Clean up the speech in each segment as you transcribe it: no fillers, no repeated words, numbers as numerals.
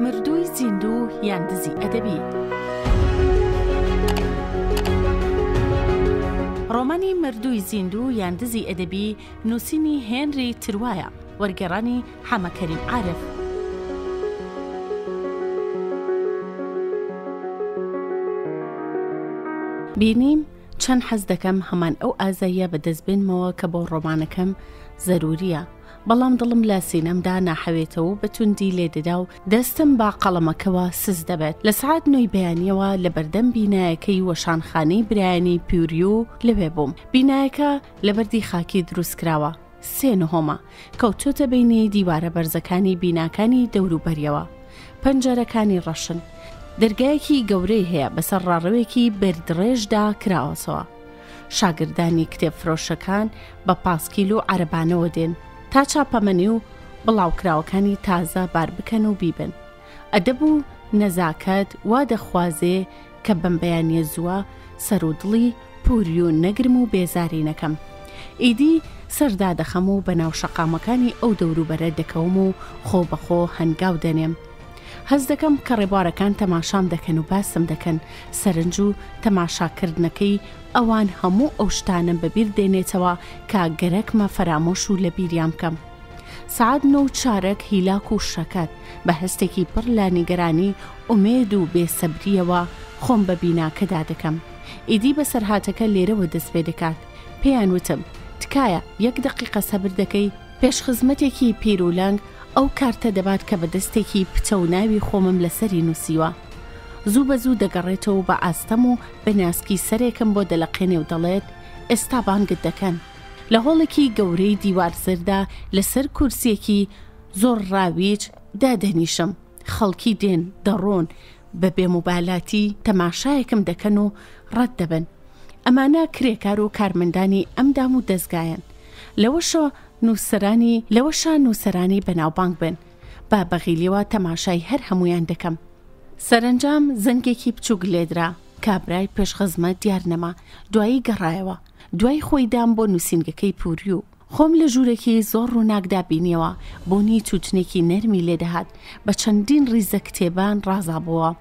مردووی زیندوو یان دزی ئەدەبی؟ ڕۆمانی مردووی زیندوو یان دزی ئەدەبی نووسینی هێنری تروایە، وەرگێڕانی حەمە کەریم عارف. بینیم چەند حەز دەکەم هەمان ئەو ئازاییە بەدەست بێنمەوە کە بۆ ڕۆمانەکەم زەروورییە، بەڵام دڵم لە سینەمدا ناحەوێتەوە و بە توندی لێدەدا و دەستم بە قەڵەمەکەوە سست دەبێت. لە سەعات نۆی بەیانییەوە لە بەردەم بینایەکەی وەشانخانەی برایانی پیوریو لەوێ بووم. بینایەکە لە بەردی خاکی دروست کراوە. سێ نهۆمە، کەوتۆتە بەینی دیوارە بەرزەکانی بیناکانی دەوروبەریەوە. پەنجەرەکانی ڕەشن. دەرگایەکی گەورەی هەیە بەسەر ڕاڕەوێکی بەردڕێژدا کراوەتەوە. شاگردانی کتێبفرۆشەکان بە پاسکیل و عەرەبانەوە دێن تا چاپەمەنی و بڵاوکراوەکانی تازە بار بکەن و بیبەن. ئەدەب و نەزاکەت وا دەخوازێ کە بەم بەیانییە زووە سەر و دڵی پوریون نەگرم و بێزاری نەکەم. ئیدی سەر دادەخەم و بە ناو شەقامەکانی ئەو دەوروبەرە دەکەوم و خۆ بە خۆ هەنگاو دەنێم. هەست دەکەم کە ڕێبوارەکان تەماشام دەکەن و باسم دەکەن، سەرنج و تەماشاکردنەکەی ئەوان هەموو ئەو شتانەم بە بیر دێنێتەوە کە گەرەکمە فەرامۆش و لە بیریان بکەم. سەعات نۆ و چارەک هیلاک و شەکەت، بە هەستێکی پڕ لە نیگەرانی، ئومێد و بێ سەبرییەوە خۆم بە بیناکەدا دەکەم. ئیدی بەسەرهاتەکە لێرەوە دەست پێ دەکات. پێیان وتم، تکایە یەک دەقیقە سەبر دەکەی؟ پێشخزمەتێکی پیر و لەنگ ئەو کارتە دەبات کە بە دەستێکی پتەو ناوی خۆمم لەسەری نووسیوە. زوو بە زوو دەگەڕێتەوە و بە ئاستەم و بە ناسکی سەرێکم بۆ دەلەقێنێ و دەڵێت، ئێستا بانگت دەکەن. لە هۆڵێکی گەورەی دیوار زەردا لەسەر کورسییەکی زۆر ڕاویچ دادەنیشم. خەڵکی دێن، دەڕۆن، بە بێموبالاتی تەماشایەکم دەکەن و ڕەت دەبن. ئەمانە کرێکار و کارمەندانی ئەم دام و دەزگایەن. لەوەشە نووسەرانی لەوەشە نووسەرانی بەناوبانگ بن. بە بەغیلیەوە تەماشای هەر هەموویان دەکەم. سەرەنجام زەنگێکی بچووک لێدرا. کابرای پێشخزمەت دیار نەما. دوایی گەڕایەوە. دوای خۆی دام بۆ نووسینگەکەی پوریو. خۆم لە ژوورێکی زۆر ڕووناکدا بینیەوە، بۆنی تووتنێکی نەرمی لێ دەهات، بە چەندین ڕیزە کتێبان ڕازابۆوە.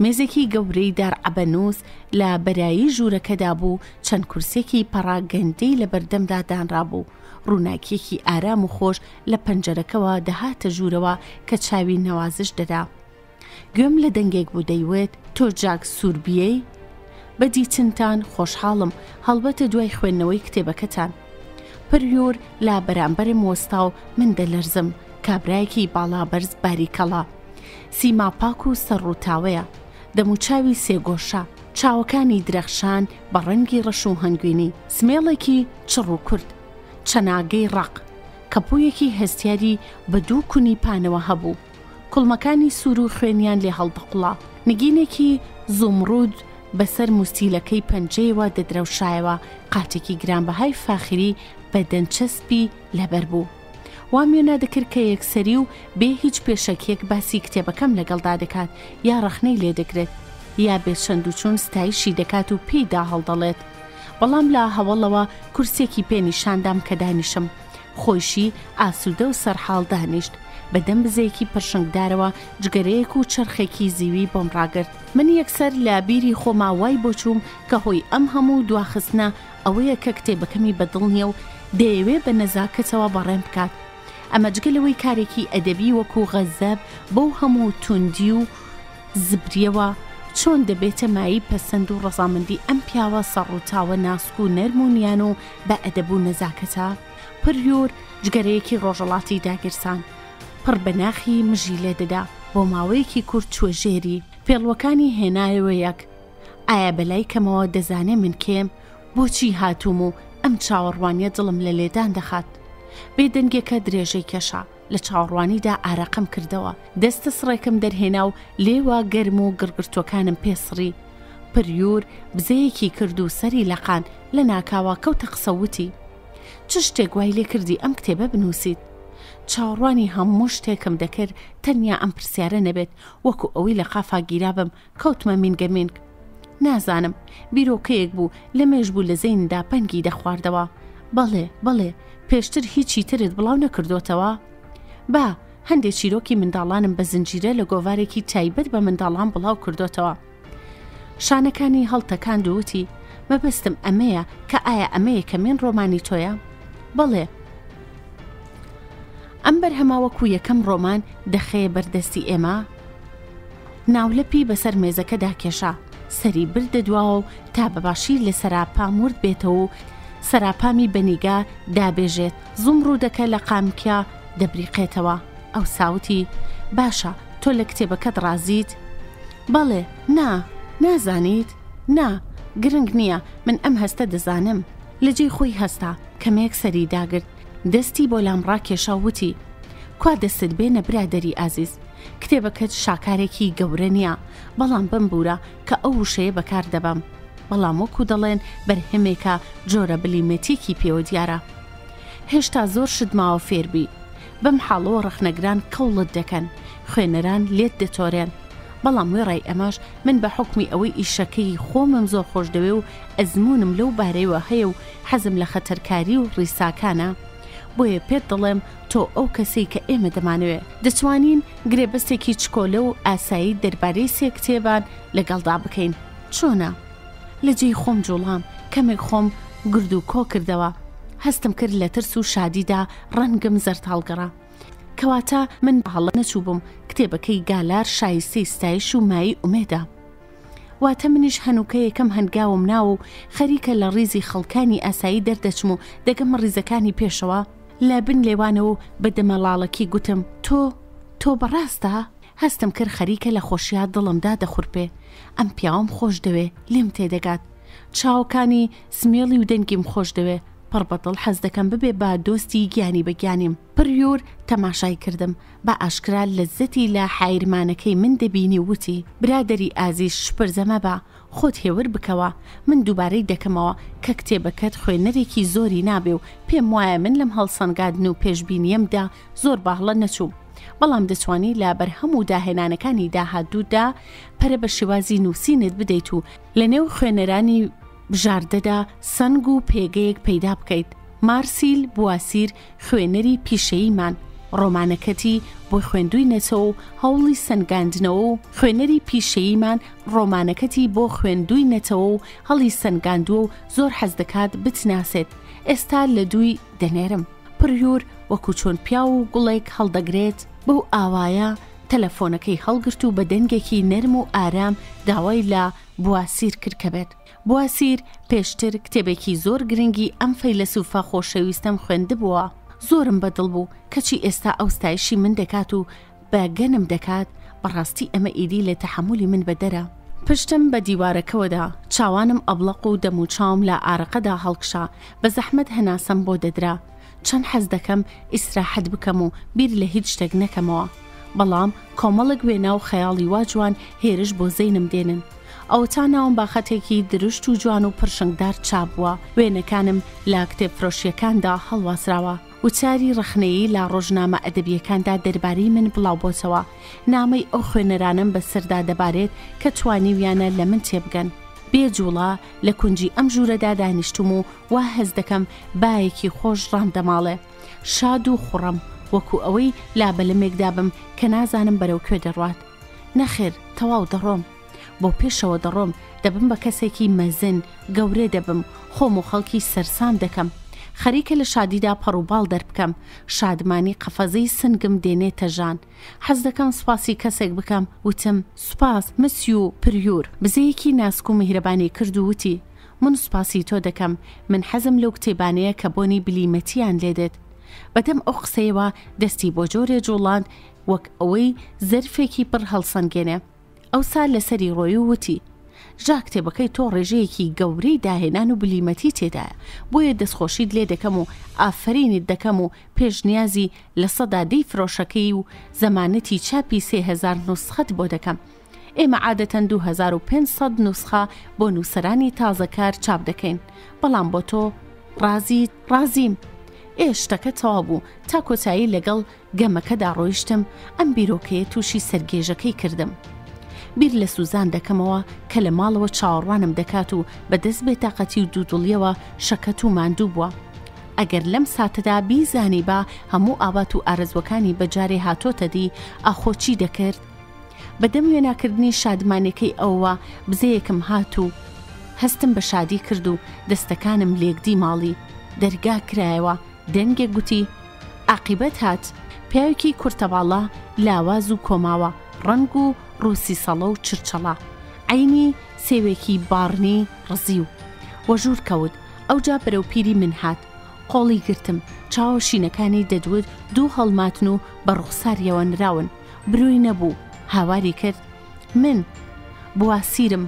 مێزێکی گەورەی دار عەبەنووس لە بەرایی ژوورەکەدا بوو، چەند کورسییەکی پەڕاگەندەی لە بەردەمدا دانرابوو. ڕووناکییەکی ئارام و خۆش لە پەنجەرەکەوە دەهاتە ژوورەوە کە چاوی نەوازش دەدا. گوێم لە دەنگێک بوو دەیوت، تۆ جاک سووربیەی؟ بە دیتنتان خۆشحاڵم، هەڵبەتە دوای خوێندنەوەی کتێبەکەتان. پریور لە بەرامبەرم وەستا و من دەلەرزم، کابرایەکی باڵا بەرز باریکەڵە. سیما پاک و سەر ڕووتاوەیە. دەموچاوی سێگۆشە. چاوەکانی درەخشان بە ڕەنگی ڕەش و هەنگوینی. سمێڵێکی چڕ و کورت. چەناگەی ڕەق. کەپوویەکی هەستیاری بە دوو کونی پانەوە هەبوو. کوڵمەکانی سوور و خوێنیان لێ هەڵدەقوڵا. نگینێکی زومڕود بەسەر موستیلەکەی پەنجەیەوە دەدرەوشایەوە، قاچێکی گرانبەهای فاخری بە دەنچەسپی لەبەر بوو. وام وێنا دەکرد کە یەکسەری و بێ هیچ پێشەکییەک باسی کتێبەکەم لەگەڵدا دەکات یا ڕەخنەی لێ دەگرێت یا بێ چەندوچوون ستایشی دەکات و پێیدا هەڵدەڵێت. بەڵام لە هەوەڵەوە کورسییەکی پێ نیشاندام کە دانیشم. خۆیشی ئاسوودە و سەرحاڵ دانیشت. بە دەم بزەیەکی پرشنگدارەوە جگەرەیەک و چەرخێکی زیوی بۆم ڕاگرت. من یەکسەر لە بیری خۆما وای بۆ چووم کە هۆی ئەم هەموو دواخستنە ئەوەیە کە کتێبەکەمی بە دڵ نییە و دەیەوێ بە نەزاکەتەوە بەڕێم بکات. ئەمە جگە لەوەی کارێکی ئەدەبی وەکوو غەزەب بەو هەموو توندی و زبرییەوە چۆن دەبێتە مایەی پەسەند و ڕەزامەندی ئەم پیاوە سەرڕووتاوە ناسک و نەرم و نیان و بە ئەدەب و نەزاکەتە؟ پریور جگەرەیەکی ڕۆژەڵاتی داگیرساند. پڕ بە ناخی مژی لێ دەدا. بۆ ماوەیەکی کورت چووە ژێری. پێڵوەکانی هێنایەوە یەک. ئایا بە لای کەمەوە دەزانێ من کێم؟ بۆچی هاتووم و ئەم چاوەڕوانییە دڵم لە لێدان دەخات؟ بێدەنگیەکە درێژەی کێشا. لە چاوەڕوانیدا ئارەقەم کردەوە. دەستە سڕێکم دەرهێنا و لێوە گەرم و گڕگرتووەکانم پێ سڕی. پریور بزەیەکی کرد و سەری لەقاند. لە ناکاوە کەوتە قسە و وتی. چ شتێک وای لێ کردی ئەم کتێبە بنووسیت؟ چاوەڕوانی هەموو شتێکم دەکرد تەنیا ئەم پرسیارە نەبێت، وەکو ئەوەی لە قافا گیرابم کەوتمە مینگە مینگ. نازانم، بیرۆکەیەک بوو لە مێژ بوو لە زەیندا پەنگی دەخواردەوە. بەڵێ، بەڵێ، پێشتر هیچی ترت بڵاو نەکردۆتەوە؟ با. هەندێ چیرۆکی منداڵانم بە زنجیرە لە گۆڤارێکی تایبەت بە منداڵان بڵاو کردۆتەوە. شانەکانی هەڵتەکاند و وتی، مەبەستم ئەمەیە کە ئایا ئەمە یەکەمین ڕۆمانی تۆیە؟ بەڵێ. ئەم بەرهەمە وەکوو یەکەم ڕۆمان دەخەیە بەر دەستی ئێمە؟ ناولەپی بەسەر مێزەکەدا کێشا، سەری بردە دواوە و تا بە باشی لە سەراپام ورد بێتەوە و سەراپامی بە نیگا دابێژێت، زومڕوودەکە لە قامکیا دەبریقێتەوە. ئەوسا وتی، باشە، تۆ لە کتێبەکەت ڕازیت؟ بەڵێ، نا، نازانیت؟ نا، گرنگ نییە، من ئەم هەستە دەزانم. لە جێی خۆی هەستا، کەمێک سەری داگرت، دەستی بۆ لام ڕاکێشا و وتی، کوا دەستت بێنە برادەری ئازیز، کتێبەکەت شاکارێکی گەورە نییە، بەڵام بمبوورە کە ئەو وشەیە بەکار دەبەم، بەڵام وەکو دەڵێن بەرهەمێکە جۆرە بلیمەتیەکی پێوە دیارە. هێشتا زۆر شت ماوە فێر بی. بەم حاڵەوە ڕەخنەگران کەوڵت دەکەن، خوێنەران لێت دەتۆرێن. بەڵام وێڕای ئەمەش من بە حوکمی ئەوەی ئیشەکەی خۆمم زۆر خۆش دەوێ و ئەزموونم لەو بارەیەوە هەیە و حەزم لە خەتەرکاری و ڕیساکانە بۆیە پێت دەڵێم تۆ ئەو کەسەی کە ئێمە دەمانەوێ. دەتوانین گرێبەستێکی چکۆلە و ئاسایی دەربارەی سێ کتێبان لەگەڵدا بکەین. چۆنە؟ لە جێی خۆم جوڵام، کەمێک خۆم گرد و کۆ کردەوە. هەستم کرد لە ترس و شادیدا ڕەنگم زەرد هەڵگەڕا. کەواتە من بە هەڵە نەچووبووم، کتێبەکەی گالار شایستەی ستایش و مایەی ئومێدە. واتە منیش هەنووکە یەکەم هەنگاوم ناوە و خەریکە لە ڕیزی خەڵکانی ئاسایی دەردەچم و دەگەمە ڕیزەکانی پێشەوە؟ لە بن لێوانەوە و بە دەمەڵاڵەکی گوتم، تۆ، تۆ بەڕاستە؟ هەستم کرد خەریکە لە خۆشیا دڵم دادەخورپێ. ئەم پیاوەم خۆش دەوێ، لێم تێدەگات. چاوەکانی، سمێڵی و دەنگیم خۆش دەوێ. پڕ بە دڵ حەز دەکەم ببێ بە دۆستی گیانی بە گیانیم. پڕیور تەماشای کردم، بە ئاشکرا لەززەتی لە حایرمانەکەی من دەبینی و وتی، برادەری ئازیز شپرزە مەبە، خۆت هێور بکەوە، من دووبارەی دەکەمەوە کە کتێبەکەت خوێنەرێکی زۆری نابێ و پێم وایە من لەم هەڵسەنگادن و پێشبینییەمدا زۆر بە هەڵە نەچووم، بەڵام دەتوانی لە بەرهەم و داهێنانەکانی داهاتووتدا پەرە بە شێوازی نووسینت بدەیت و لەنێو خوێنەرانی بژاردەدا سەنگ و پێگەیەک پەیدا بکەیت. مارسیل بواسیر خوێنەری پیشەییمان، ڕۆمانەکەتی بۆ خوێندووینەتەوە و هەوڵی سەنگاندنەوە و خوێنەری پیشەییمان ڕۆمانەکەتی بۆ خوێندووینەتەوە و هەڵی سەنگاندووە و زۆر حەز دەکات بتناسێت. ئێستا لە دووی دەنێرم. پڕیور وەکو چۆن پیاو و گوڵێک هەڵدەگرێت، بەو ئاوایە تەلەفۆنەکەی هەڵگرت و بە دەنگێکی نەرم و ئارام داوای لە بواسیر کرد کە بێت. بواسیر پێشتر کتێبێکی زۆر گرنگی ئەم فەیلەسوفە خۆشەویستەم خوێندبووە، زۆرم بە دڵ بوو، کەچی ئێستا ئەو ستایشی من دەکات و بە گەنم دەکات، بەڕاستی ئەمە ئیدی لە تەحەمولی من بەدەرە. پشتم بە دیوارەکەوە دا، چاوانم ئەبڵەق و دەموچاوم لە ئارەقەدا هەڵکشا، بە زەحمەت هەناسەم بۆ دەدرا. چەند حەز دەکەم ئیسراحەت بکەم و بیر لە هیچ شتێک نەکەمەوە. بەڵام کۆمەڵێک وێنا و خەیاڵی وا جوان هێرش بۆ زەینم دێنن. ئەوەتا ناوم بە خەتێکی درشت و جوان و پرشنگدار چاپ بووە، وێنەکانم لە کتێبفرۆشییەکاندا هەڵواسراوە، وتاری ڕەخنەیی لە ڕۆژنامە ئەدەبییەکاندا دەربارەی من بڵاوبۆتەوە، نامەی ئەو خوێنەرانەم بەسەردا دەبارێت کە توانیویانە لە من تێبگەن. بێ جووڵە لە کونجی ئەم ژوورەدا دانیشتووم و وا هەست دەکەم بایەکی خۆش ڕامدەماڵێ. شاد و خوڕەم، وەکو ئەوەی لا بەلەمێکدا بم کە نازانم بەرەو کوێ دەڕوات. نەخێر، تەواو دەڕۆم. بۆ پێشەوە دەڕۆم، دەبم بە کەسێکی مەزن، گەورە دەبم، خۆم و خەڵکی سەرسام دەکەم. خەریکە لە شادیدا پەڕوباڵ دەربکەم، شادمانی قەفەزەی سنگم دێنێتە ژان. حەز دەکەم سوپاسی کەسێک بکەم، وتم، سوپاس، مسیو پریور. بزەیەکی ناسک و میهرەبانی کرد و وتی، من سوپاسی تۆ دەکەم، من حەزم لەو کتێبانەیە کە بۆنی بلیمەتییان لێدێت. بەدەم ئەو قسەیەوە دەستی بۆ جۆرێ جوڵاند وەک ئەوەی زەرفێکی پڕ هەڵسەنگێنێ. ئەوسا لەسەری ڕۆی و وتی، جا کتێبەکەی تۆ ڕێژەیەکی گەورەی داهێنان و بلیمەتی تێدایە، بۆیە دەستخۆشیت لێ دەکەم و ئافەرینت دەکەم و پێشنیازی لە سەدا دەی فرۆشەکەی و زەمانەتی چاپی 3000 نوسخەت بۆ دەکەم. ئێمە عادەتەن 2500 نوسخە بۆ نووسەرانی تازەکار چاپ دەکەین، بەڵام بۆ تۆ ڕازیت؟ ڕازیم. ئێ شتەکە تەواو بوو، تا کۆتایی لەگەڵ گەمەکەدا ڕۆیشتم، ئەم بیرۆکەیە تووشی سەرگێژەکەی کردم. بیر لە سوزان دەکەمەوە کە لە ماڵەوە چاوەڕوانم دەکات و بە دەست بێتاقەتی و دوودڵییەوە شەکەت و ماندوو بووە. ئەگەر لەم ساتەدا بیزانیبا هەموو ئاوات و ئارەزووەکانی بە جارێ هاتۆتە دی، ئاخۆ چی دەکرد؟ بە دەم وێناکردنی شادمانیەکەی ئەوەوە بزەیەکم هات و هەستم بە شادی کرد و دەستەکانم لێکدی ماڵی. دەرگا کرایەوە، دەنگێک گوتی، ئاقیبەت هات. پیاوێکی کورتەباڵا، لاواز و کۆماوە، ڕەنگ و ڕوو سیسەڵە و چرچەڵە. عەینی سێوێکی باڕنی ڕزیو. وەژوور کەوت. ئەوجا بەرەو پیری من هات. قۆڵی گرتم. چاوە شینەکانی دەدوت دوو هەڵماتن و بە ڕوخساریەوە نراون. برۆی نەبوو. هاواری کرد، من. بواسیرم.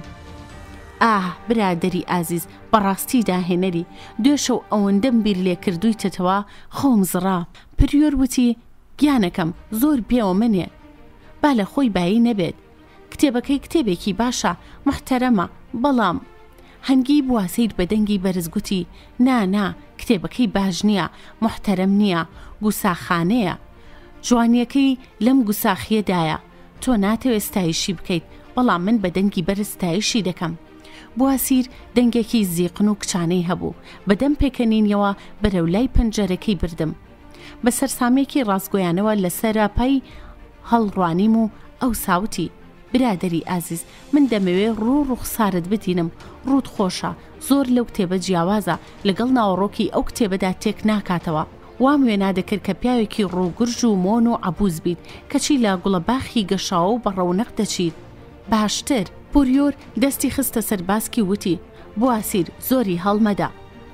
ئاه برادەری ئازیز بەڕاستی داهێنەری. دوێشەو ئەوەندەم بیر لێ کردوویتەتەوە خەوم زڕا. پریۆر وتی، گیانەکەم زۆر پێوە مەنێ. با لە خۆی بایی نەبێت. کتێبەکەی کتێبێکی باشە، موحتەرەمە، بەڵام. هەنگی بواسیر بە دەنگی بەرز گوتی، نا، نا، کتێبەکەی باش نییە، موحتەرەم نییە، گوساخانەیە. جوانییەکەی لەم گوساخییەدایە. تۆ ناتەوێ ستایشی بکەیت، بەڵام من بە دەنگی بەرز ستایشی دەکەم. بواسیر دەنگێکی زیقن و کچانەی هەبوو. بە دەم پێکەنینیەوە بەرەو لای پەنجەرەکەی بردم. بە سەرسامییەکی ڕاستگۆیانەوە لە سەراپای هەڵڕوانیم و ئەوسا وتی، برادەری ئازیز، من دەمەوێ ڕوو ڕوخسارت ببینم، ڕووت خۆشە، زۆر لەو کتێبە جیاوازە، لەگەڵ ناوەڕۆکی ئەو کتێبەدا تێک ناکاتەوە. وام وێنا دەکرد کە پیاوێکی ڕووگرژ و مۆن و عەبووس بیت، کەچی لە گوڵەباخی گەشاوە و بە ڕەونەق دەچیت. باشتر. پوریور دەستی خستە سەر باسکی و وتی، بواسیر، زۆری هەڵمەدە.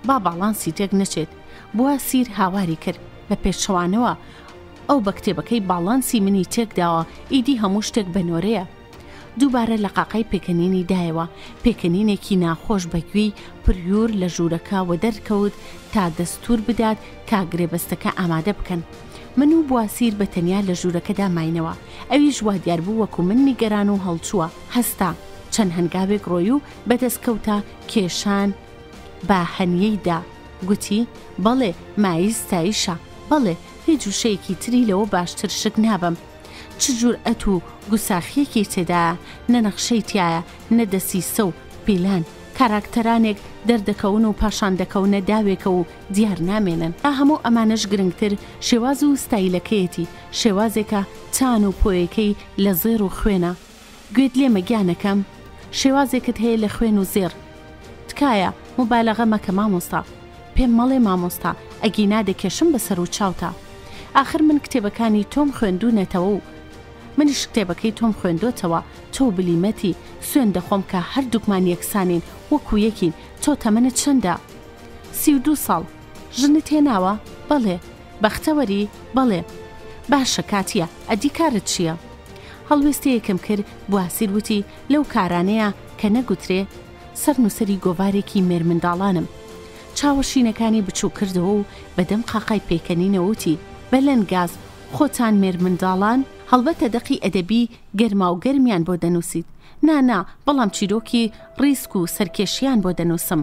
با باڵانسی تێک نەچێت. بواسیر هاواری کرد، بە پێچەوانەوە، ئەو بە کتێبەکەی باڵانسی منی تێکداوە، ئیدی هەموو شتێک بە نۆرەیە. دووبارە لە قاقای پێکەنینی دایەوە، پێکەنینێکی ناخۆش بە گوێی پریور لە ژوورەکە وەدەرکەوت تا دەستوور بدات کە گرێبەستەکە ئامادە بکەن. من و بواسیر بە تەنیا لە ژوورەکەدا ماینەوە. ئەویش وادیاربوو وەکو من نیگەران و هەڵچووە. هەستا، چەند هەنگاوێک ڕۆی و بە دەستکەوتە کێشان بە هەنیەی دا. گوتی، بەڵێ، مایەی ستایشە. بەڵێ، هیچ وشەیەکی تری لەوە باشتر شک نابەم. چ جورئەت و گوساخییەکی تێدایە، نە نەخشەی تیایە، نە دەسیسە و پیلان. کاراکتەرانێک دەردەکەون و پاشان دەکەونە داوێکەوە و دیار نامێنن. لە هەموو ئەمانەش گرنگتر شێواز و ستایلەکەیەتی، شێوازێکە تان و پۆیەکەی لە زێڕ و خوێنە. گوێت لێمە گیانەکەم؟ شێوازێکت هەیە لە خوێن و زێڕ. تکایە موبالەغە مەکە مامۆستا. پێم مەڵێ مامۆستا ئەگینا دەکێشم بە سەر و چاوتا. ئاخر من کتێبەکانی تۆم خوێندوونەتەوە و منیش کتێبەکەی تۆم خوێندۆتەوە، تۆ و بلیمەتی، سوێند دەخۆم کە هەردووکمان یەکسانین، وەکو یەکین، تۆ تەمەنت چەندە؟ 32 ساڵ. ژنت هێناوە؟ بەڵێ. بەختەوەری؟ بەڵێ. باشە کاتیە، ئەدی کارت چییە؟ هەڵوێستەیەکم کرد، بواسیر وتی، لەو کارانەیە کە نەگوترێ، سەرنووسەری گۆڤارێکی مێرمنداڵانم. چاوە شینەکانی بچووک کردەوە و بە دەم قاقای پێکەنینەوە وتی، بەلەنگاز، خۆتان مێرمنداڵان؟ هەڵبەتە دەقی ئەدەبی گەرماوگەرمیان بۆ دەنووسیت. نا، نا، بەڵام چیرۆکی ڕیسک و سەرکێشییان بۆ دەنووسم.